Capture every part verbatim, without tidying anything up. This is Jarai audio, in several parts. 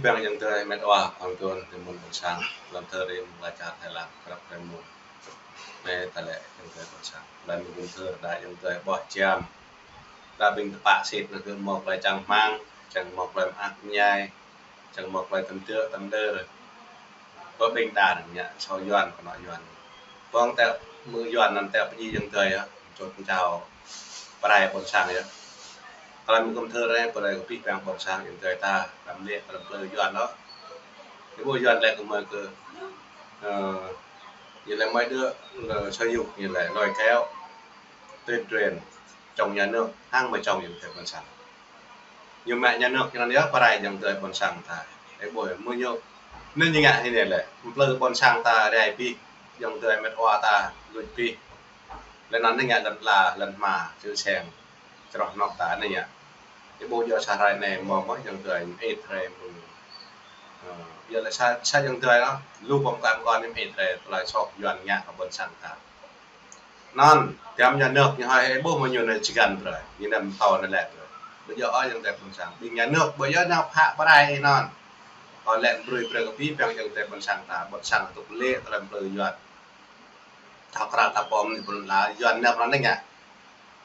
Păng ayŏng adơi met wa, păng tuan tơ mơ̆n ƀôn sang, lăm thơ rĭm la čar Thái Lan, krăp rĭm mơ̆n. Anai ta lĕ ayŏng adơi ƀôn sang, lăm mơ̆n thơ đa ayŏng adơi ƀuh jam. Đa ƀing tơpă sĭt anŭn kơ mơ̆ plơi čang hmang, čang mơ̆ plơi mơak mơñai, čang mơ̆ plơi tơm tơ̆ tơm đơr. Pơ ƀing đa anŭn ngă sâo Yuan, kơnŏ Yuan. Păng tơ mơ̆ Yuan anŭn tơ pơjing ayŏng adơi yơh, čut čao pơrai ƀôn sang yơh. Kơ lăm mơ̆n thơ rĭm, pơrai kơ pih păng ƀôn sang ayŏng adơi ta, lăm lĕ, lăm plơi Yuan ôh. Ih ƀuh Yuan lĕ kơ mơi kơ, ơ, ñu lĕ mơi đơ, lĕ sơ yuk, ñu lĕ lôi kéo, tuyên truyền, chống nhà nước, hăng mơi chống ayŏng adơi ƀôn sang. Ñu mă nhà nước ñu anŭn yơh pơrai ayŏng adơi ƀôn sang ta. Ih ƀuh mơ̆ ñu. Anŭn ñu ngă hĭ anai lĕ, plơi ƀôn sang ta rai pih, ayŏng adơi met wa ta, luč pih. Lĕ anŭn anai ngă lŏn ala, lŏn hma, čư̆ seng, čroh anŏ ta anai ngă. Ih ƀuh yua sa hrơi anai mơ̆ mơ̆ ayŏng adơi, ih rai mơ̆. Ơ, yua lĕ sa, sa ayŏng adơi ôh, lu pơm kang kon ñu ih rai, tơlơi soh Yuan ngă kơ ƀôn sang ta. Anŭn, tiăm nhà nước ñu hơi ih ƀuh mơ̆ ñu anai čơgăn brơi, ñu anai mơtâo anai lĕ brơi. Ƀu djơ̆ ôh ayŏng adơi ƀôn sang, ƀing nhà nước, ƀu djơ̆ anŭn phă pơrai anŭn. Kơ lĕ brơi brơi kơ pih păng ayŏng adơi ƀôn sang ta, ƀôn sang tŭk lĕ, tơlơi plơi Yuan. Thâo krăn ta pơm anai pơm la, Yuan anai pơm anai ngă.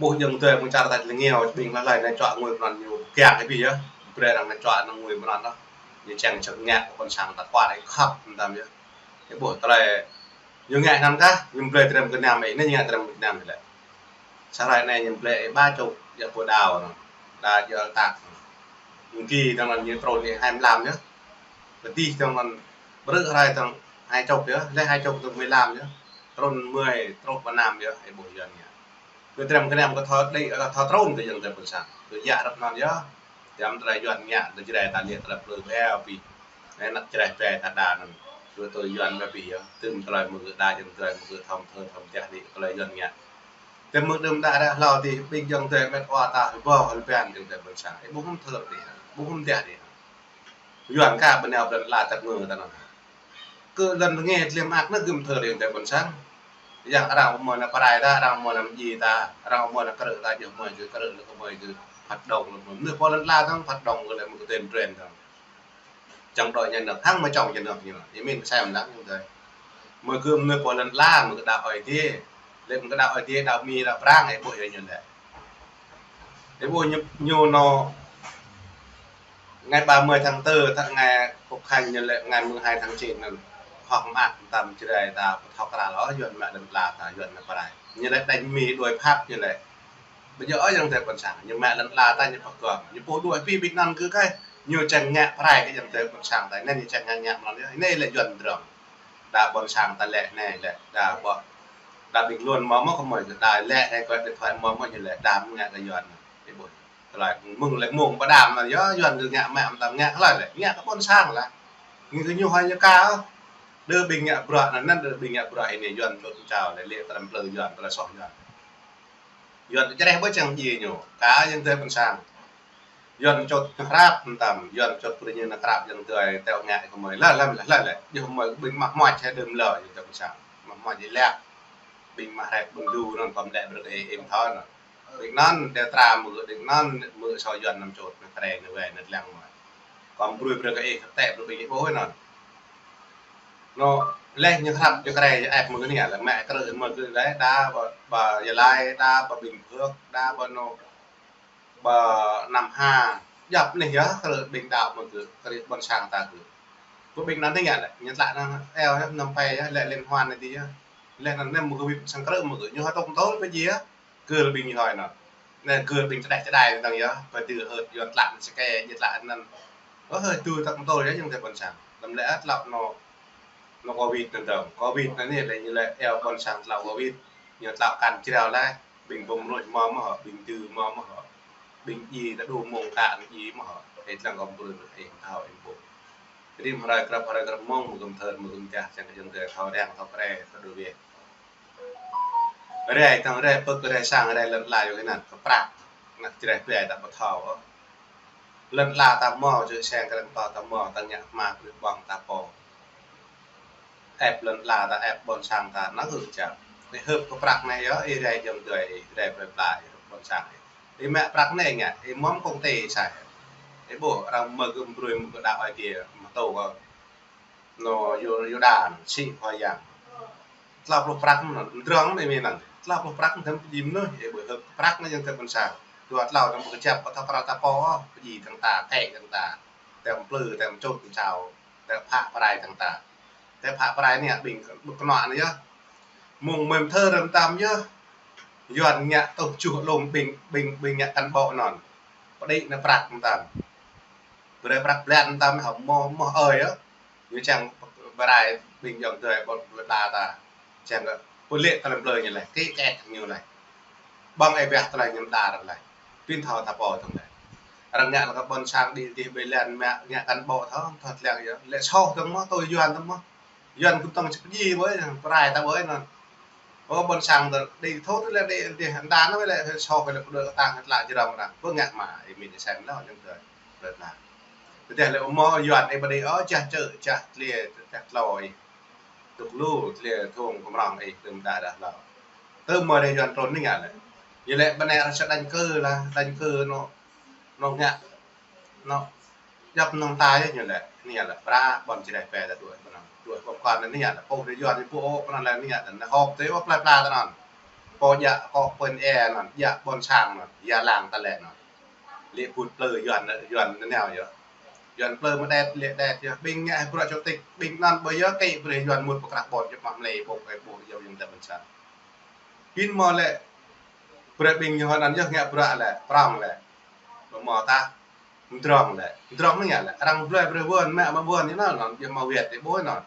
Ƀuh ayŏng adơi ƀôn čar ta lĕ ngiao, ƀing hlơi hlơi anai čuă ngui pơm anŭn ñu kiăng kơ pih yơh. Brơi arăng anai čuă anŭn ngui pơm anŭn ôh. Ñu čang čơ̆k ngă kơ ƀôn sang ta kuat ih khăp mơtam yơh. Ih ƀuh tơlơi ñu ngă anŭn kah, ñu blơi trem kơ nam ih, anai ñu ngă trem kơ nam ih lĕ. Sa hrơi anai ñu blơi ih ba čŭk, djă pô đao anŭn. Đa djơ̆ tak. Mơ̆ng ki tơ̆ng anŭn ñu trŭn ih hai mlam yơh. Pơtih tơ̆ng anŭn brư̆ hrơi tơ̆ng hai čŭk yơh, lĕ hai čŭk tơ̆ng mười lăm yơh. Trŭn mười, truh pơ năm yơh, ih ƀuh Yuan ngă. Kơ trem kơ nam kơ thâo đĭ, kơ thâo trŭn kơ ayŏng adơi ƀôn sang. Kơ djă răp anŭn yơh. Tiăm tơlơi Yuan ngă, tơlơi Jrai ta lĕ tơlơi plơi ƀeo pih. Anai anăp Jrai ƀe ta đa anŭn. Kơ tơlơi Yuan ƀe pih yơh. Tơm tơlơi mơ̆ kơ đa ayŏng adơi mơ̆ kơ thâo thơ thâo mơ̆ tơlơi Yuan ngă. Tơm mơ̆ đưm đă ră hlâo tih ƀing ayŏng adơi met wa ta hơbâo hơbăn ayŏng adơi ƀôn sang. Ih ƀuh hăm thơ dih, ƀuh hăm dih dih. Yuan ka bơnai lŏn ala tơ̆k ngơ ta anŭn. Kơ lŏn rơngiă tơlơi mơak anŭn gơ̆m thơ ayŏng adơi ƀôn sang. Yang arăng mơ̆ anai pơrai ta, arăng mơ̆ anai mơji ta, arăng mơ̆ anai krư̆ ta, djơ̆ mơ̆ djơ̆ krư̆ lĕ kơ mơi djơ̆ phat dŏng lĕ mơ̆. Anai pô lŏn ala tơ̆ng phat dŏng kơ lĕ mơ̆ kơ tuyên truyền tơ̆ng. Chống đối nhà nước, hăng mơi chống nhà nước ñu. Ih min kơ sem lăng ñu tơi. Mơi kơ mơi pô lŏn ala, mơi kơ đaŏ Ơi Adai. Lĕ mơi kơ đaŏ Ơi Adai, đaŏ Mi, đaŏ Prang, ih ƀuh yơh ñu lĕ. Ih ƀuh ñu, ñu anŭn ngày ba mươi tháng tư, tháng ngày Quốc khánh ñu lĕ ngày mười hai tháng chín anŭn. Hŏk mơak tơm Jrai ta pơthâo krăn lŏ, Yuan mă lŏn ala ta, Yuan mă pơrai. Ñu lĕ đánh Mi đuổi Pháp ñu lĕ. Ƀu djơ̆ ôh ayŏng adơi ƀôn sang, ñu mă lŏn ala ta ñu pơkŏn. Ñu pô đuổi pih ƀing anŭn kơ kơi. Ñu čang ngă pơrai kơ ayŏng adơi ƀôn sang ta, anŭn ñu čang ngă ngă mơ̆n yơh. Anai lĕ Yuan drŏng. Đa ƀôn sang ta lĕ anai lĕ, đa ƀu, đa ƀing Yuan mơ̆ mơ̆ kơ mơi, đa lĕ anai kơ điện thoại mơ̆ mơ̆ ñu lĕ, đa mơ̆ ngă kơ Yuan. Ih ƀuh. Tơlơi mơ̆ng lĕ mơ̆ng pơđam anŭn yơh, Yuan kơ ngă mă mơtam ngă hlơi lĕ, ngă kơ ƀôn sang lah. Ñu kơ ñu hơi ñu ka. Đơ ƀing ngă bruă anŭn, anŭn đơ ƀing ngă bruă anai Yuan čut čao lĕ, lĕ tơlơi plơi Yuan, tơlơi soh Yuan. Yuan čơreh ƀu čang djai ñu, ka ayŏng adơi ƀôn sang. Yuan čut ñu hrăp mơtam, Yuan čut brơi ñu nao krăp ayŏng adơi, tơl ngă kơ mơi, lă lăm lă lă lĕ. Djơ̆ mơi ƀing mă mơ̆ čeh đơm lơ, ayŏng adơi ƀôn sang. Mă mơ̆ djai lĕ. Ƀing mă hrĕt ƀing du anŭn pơm lĕ brơi ih im thâo anŭn. Ƀing anŭn, tơl tra mơ̆ ƀing anŭn, mơ̆ sâo Yuan anăm čut, nao krĕ, nao wai, nao lăng mơi. Kơm brơi brơi kơ ih, tĕ brơi ƀing ih ƀuh anŭn. Anŭn, lĕ ñu hrăp, ñu krĕ, ñu ĕp mơ̆ kơ anai, lĕ mă krư̆ mơ̆ kơ lĕ, đa ƀă, ƀă Gia Lai, đa ƀă Bình Phước, đa ƀă anŭn, ƀă Nam Hà, djŏp anai yơh, krư̆ ƀing đaŏ mơ̆ kơ, krư̆ ƀôn sang ta kơ. Kơ ƀing anŭn anai ngă lĕ, ñu tlă anŭn, eo yơh, năm pê yơh, lĕ liên hoan anai dih yơh. Lĕ anŭn anai mơ̆ kơ wĭt sang krư̆ mơ̆ kơ, ñu hơtŏk tơl pơjing yơh. Kơ ƀing ñu hơi anŭn. Anai kơ ƀing čơđai čơđai anŭn yơh, pơdư hơt Yuan tlă anŭn sơkê, ñu tlă anŭn. Ơ, hơi tui tơl tơl yơh, ayŏng adơi ƀôn sang. Lăm lĕ tlă anŭn, anŭn covid anŭn dơ̆ng. Covid anŭn anai lĕ ñu lĕ eo ƀôn sang tlă covid. Ñu tlă kăn jrao lĕ, ƀing pơmơnuih mơ̆ mơ̆ hŏ, ƀing dư mơ̆ mơ̆ hŏ. Ƀing djai ta đu mơ̆ng ka anŭn djai mơ̆ hŏ. Ih lăng kơm brơi ih thâo ih ƀuh. Rĭm hrơi krăp hrơi krăp mơ̆ng, mơ̆ kơm thơr, mơ̆ kơm jah, čang kơ ayŏng adơi thâo răng, thâo pre, thâo đu wĕ. Rai tơ̆ng rai pơ̆k, rai sang, rai lŏn ala yơh kơ anŭn, kơ prăk. Anăp Jrai ƀe ta ƀu thâo ôh. Lŏn ala ta mơ̆, čư̆ seng krăng tơ ta mơ̆, ta ngă hma brơi ƀơ̆ng ta pô. Ĕp lŏn ala ta, ĕp ƀôn sang ta, anŭn hơ̆k čang. Ih hơ̆k kơ prăk anai yơh, ih rai ayŏng adơi, ih rai plơi pla, ih hơ̆k ƀôn sang ih. Ih mă prăk anai ngă, ih mơ̆m công ty sa. Ih ƀuh, arăng mơ̆ gơ̆ brơi mơ̆ gơ̆ đaŏ Aê Diê, mơ̆ tŭ gơ̆. Nô, Yu-, Yuđa, sĭ Khua Yang. Tlâo pluh prăk anŭn, mdrŏng anŭn ih mĭn anŭn. Tlâo pluh prăk anŭn tơm pơjing mơnuih, ih ƀuh hơ̆k prăk anŭn yơh tơm pơnsa. Dua tlâo tơm pơkơjăp, pơthâo krao ta pô, pơjing tơng ta, kĕ tơng ta. Tơm plư, tơm čut, tơm čao, tơm phă pơrai tơng ta. Tơm phă pơrai anai ƀing ƀu kơnŏ anai yơh. Mơ̆ng mơ̆ng thơ rơm tăm yơh. Yuan ngă tŭ čuh lŏm ƀing, ƀing, ƀing ngă cán bộ anŭn. Pơđĭ anai prăk mơtam. Brơi prăk blan mơtam hŏ mơ̆, mơ̆ ơi yơh. Ñu čang pơrai ƀing yŏng tơi ƀôn plơi pla ta. Čang kơ pơlĕ tơlơi plơi ñu laih, kĕ kĕ ñu laih. Ƀơ̆ng ih ƀiă tơlơi ñu đar laih. Pin thâo ta pô tơng laih. Arăng ngă lă kơ ƀôn sang đĭ dih ƀơi lăn mă ngă cán bộ thâo, thâo tlang yơh. Lĕ soh tơng mơ̆, tui Yuan tơng mơ̆. Yuan kŭm tơng čơp ji ƀơi, pơrai ta ƀơi anŭn. Ơ ƀôn sang tơ đĭ thut lĕ đĭ dih đa anŭn lĕ soh lĕ pơđơ kơtang tla jrăm arăng. Pơngă mă, ih mĭn sem lă yơh tơi. Tơdah lĕ mơ̆ Yuan ih ƀu đĭ ôh, čah čơ, čah tlia, čah tlô ih. Tŭk lu tlia thung kơmrong ih tơm đa đah lâo. Tơm mơ̆ đe Yuan trŭn anai ngă lĕ. Ñu lĕ bơnai arăng sa đánh cư lah, đánh cư nô, nô ngă, nô djŏp nông ta yơh ñu lĕ. Anai lĕ pra ƀôn Jrai pĕ ta đuaĭ ƀơnăng. Đuaĭ pơm kăn anai lĕ, pô đe Yuan ñu pô ôh, ƀơnăng lĕ anai lĕ, nao hŏk tơi ƀă plơi pla ta anŭn. Pô djă kŏ pơ̆n ê anŭn, djă ƀôn sang anŭn, djă lăng ta lĕ anŭn. Lĕ put plư Yuan, Yuan nao yơh. Yuan plư mơ̆ đet, lĕ đet yơh. Ƀing ngă bruă čô tĭk, ƀing anŭn ƀơi yơh kĕ brơi Yuan mŭt pơkrah ƀôn, djŏp mă mlei ƀôk, ƀôk yơh yơ̆ng tơm pơnsa. Pin mơ̆ lĕ, brơi ƀing ñu anŭn yơh ngă bruă lĕ, prŏng lĕ. Mơ̆ mơ̆ ta, mdrŏng lĕ. Mdrŏng anai ngă lĕ. Arăng blơi brơi wơ̆n, mă mă wơ̆n ñu anŭn, anŭn, djŏp mă wĕt tơi ƀơi anŭn.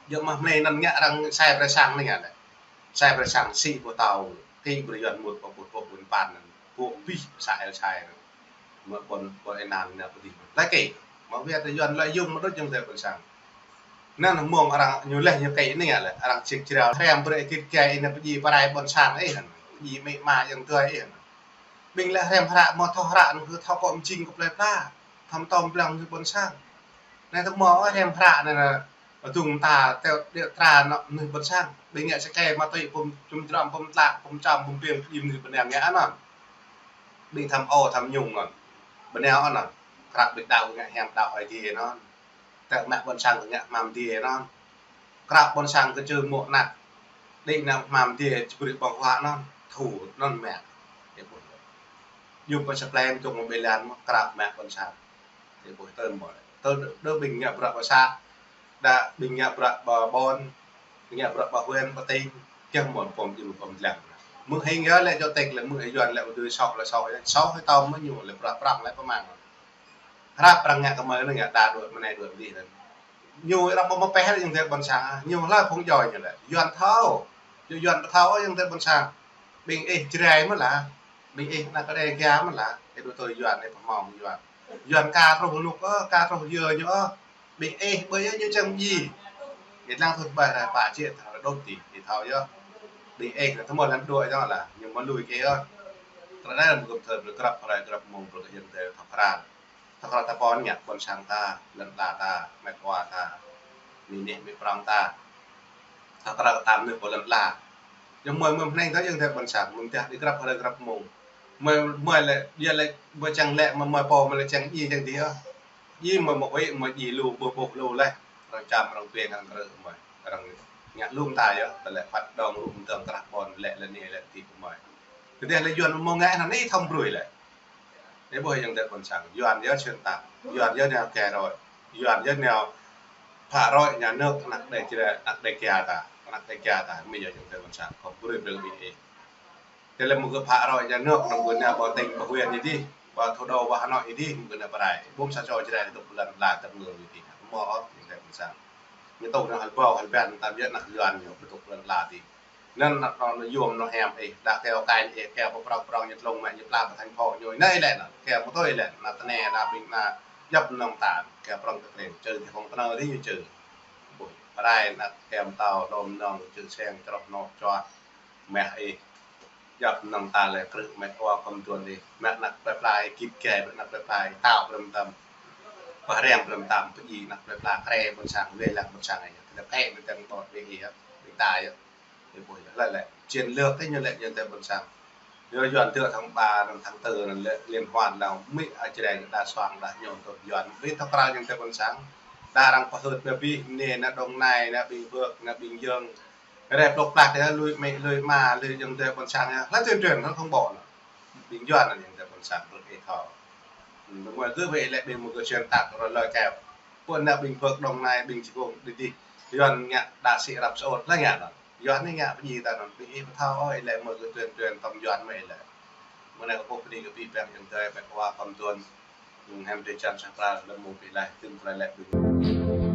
Djŏp mă mlei anŭn ngă arăng sai brơi sang anai ngă lĕ. Sai brơi sang sĭ pơtâo, kĕ brơi Yuan mŭt pơ ƀut pơ ƀun pan anŭn. Pô bih sa el sai anŭn. Mơ̆ ƀôn, ƀôn ê nan nao pơdih. Lĕ kĕ, mă wĕt Yuan lĕ yŭng mơ̆ đôč yŭng tơi ƀôn sang. Anŭn mơ̆ng arăng ñu laih ñu kĕ anai ngă lĕ, arăng čik jrao, hrăm brơi kit gai anai pơjing pơrai ƀôn sang ih anŭn. Pơjing mĕ ma yŏng tơi ih anŭn. Ƀing lĕ hrăm hră, mơ̆ thâo hră anŭn kơ thâo kơ mjing kơ plơi pla. Thâo tơm blang kơ ƀôn sang. Anai tơm mơ̆ hrăm hră anai anŭn. Adŭng ta teo đeo tra anŭn mơnuih ƀôn sang. Ƀing ngă sơkê ma tui pơm čum jrŏm, pơm tlă, pơm čăm, pơm piêng, pơjing mơnuih bơnai ngă anŭn. Ƀing tham ô, tham nhũng anŭn. Bơnai anŭn. Krăp ƀing đaŏ ngă hiam đaŏ Aê Diê anŭn. Tơl mă ƀôn sang ngă hmam Diê anŭn. Krăp ƀôn sang kơ čơ mŏ anăk. Đĭ nao hmam Diê čơbrư̆ ƀơ̆ng huă anŭn. Thu anŭn mă. Ih ƀuh. Yua pơ sa plei mơ̆ tŭk mơ̆ ƀơi lăn mơ̆ krăp mă ƀôn sang. Ih ƀuh tơm mơ̆. Tơl đơ ƀing ngă bruă pơsat. Đa ƀing ngă bruă pơ ƀôn, ngă bruă pơ huyện, pơ tỉnh, kiăng mơ̆n pơm jing pơm lăng. Mơ̆ hing yơh lĕ čô tĭk lĕ mơ̆ Yuan lĕ ƀu dưi soh lĕ soh, soh hĭ tơm mơ̆ ñu lĕ bruă prŏng lĕ pơmang. Hrăp arăng ngă kơ mơi anai ngă đa đuaĭ mơnai đuaĭ dih anŭn. Ñu arăng ƀu mă pĕh lĕ yŏng tơi ƀôn sang, ñu hlơi phung djŏ ñu lĕ. Yuan thâo, yua Yuan ƀu thâo yŏng tơi ƀôn sang. Ƀing ih Jrai mơ̆ lah, ƀing ih anăk Đêga mơ̆ lah, ih đuaĭ tui Yuan ih pơhmong Yuan. Yuan ka truh rơnŭk ôh, ka truh yơ ñu ôh. Ƀing ih ƀơi yơh ñu čang ji. Ih lăng thut ƀai rai pă čiă thâo đôč ti, ih thâo yơh. Ƀing ih anŭn tơmơ̆ lăng đuaĭ yơh lah, ñu mơ̆ lui kơ ôh. Tơlơi anai mơ̆ gơ̆p thơ̆ brơi krăp rai krăp mơ̆ng brơi kơ yŏng tơi thâo krăn. Thâo krăn ta pô ngă ƀôn sang ta, lŏn ala ta, met wa ta, mĭ nĕ mĭ prŏng ta. Thâo krăn ta mơnuih pô lŏn ala. Yua mơi mơi hnai ta yŏng tơi ƀôn sang, mơ̆ng tơdah đĭ krăp rai krăp mơ̆ng. Mơi, mơi lĕ, yua lĕ, mơi čang lĕ, mơi, mơi pô, mơi lĕ čang ji čang dih ôh. Ji mơi mơi huĭ, mơi ji lu, ƀuh ƀuh lu laih. Arăng čăm, arăng pĕng, arăng krư̆ mơi. Arăng ngă lŏm ta yơh, tơlơi phat dong rŭ mơ̆ng tơm krah ƀôn lĕ lĕ anai lĕ ti kơ mơi. Tơdah lĕ Yuan mơ̆ ngă anŭn anai thâo brơi lĕ. Ih ƀuh yŏng tơi ƀôn sang. Yuan yơh čang ta. Yuan yơh nao kơ rơi. Yuan yơh nao phă rơi nhà nước anăk Đê-, anăk Đêga ta. Anăk Đêga ta. Mơi yơh yŏng tơi ƀôn sang. Kơ brơi brơi ƀing ih. Tơlơi mơ̆ gơ̆ phă rơi nhà nước anŭn gơ̆ nao ƀơi tỉnh, ƀơi huyện ñu dih. Ƀơi thủ đô, ƀơi Hà Nội ñu dih, gơ̆ nao pơrai. Ƀu sa čô Jrai tŭk lŏn ala tơm ngơ ñu dih. Mơ̆ ôh, yŏng tơi ƀôn sang. Ñu tŭ nao hơbâo, hơbăn, tam yơh anăk Yuan ñu, ƀu tŭk lŏn ala dih. Anŭn anăk anŭn yôm anŭn hiam ih, đa keo kain ih, keo pơ prŏng prŏng ñu tlung mă ñu pla pơ thành phố ñu. Anai lĕ anŭn, keo mơ̆ tui lĕ, anăk tơnê, đa ƀing anăk djŏp nông ta, keo prŏng kơ kreng, čơ ti hông tơnơ dih ñu čơ. Ƀuh, pơrai anăk keo mơtâo, đom nong, čơ seng, čroh nŏk, čuă, meh ih. Djŏp nong ta lĕ krư̆ met wa kơm tuan ih. Mă anăk plơi pla ih kit kĕ, mă anăk plơi pla ih tao brăm tăm. Pơhrăm brăm tăm, pơjing anăk plơi pla krĕ ƀôn sang, wai lăng ƀôn sang ih. Tơdah kĕ ƀôn sang ƀôn ƀing ih yơh, ƀing ta yơh. Ih ƀuh yơh, lĕ lĕ. Chiến lược tơ ñu lĕ yŏng tơi ƀôn sang. Yua Yuan tơ tháng ba, năm tháng tư, năm lĕ liên hoan lăng, mĭ a čreng đa soang đa ñu tơ Yuan. Ƀing thâo krao ñu tơ ƀôn sang. Đa arăng pơhưt ƀe ƀih, mơnê nă Đồng Nai, nă Bình Phước, nă Bình Dương. Rep lok plak yơh, lui mĭ, lui ama, lui ñu tơ ƀôn sang yơh. Hlăk tuyên truyền, hlăk thông báo nă. Ƀing Yuan nă ñu tơ ƀôn sang, ƀơi ih thâo. Ƀing mơi kơ ƀing lĕ ƀing mơi kơ xuyên tạc rơ lơ keo. Pô nă Bình Phước, Đồng Nai, ƀing čơkông, đĭ đĭ. Yuan ngă đa sĭ răp sơot, hlăk ngă nă. Yuan anai ngă pơdjai ta anŭn, ƀing ih pơthâo ôh, ih lĕ mơi kơ tuyên truyền tơm Yuan mơi ih lĕ. Mơ̆ng anai kơ pô pơdjai kơ ƀing pĕk yơ̆ng tơi, pĕk wa kơm tuan. Yơ̆ng hem tơi čan sah pral, lơ̆m mơ̆ng ƀing laih, tơm prai lĕ ƀing.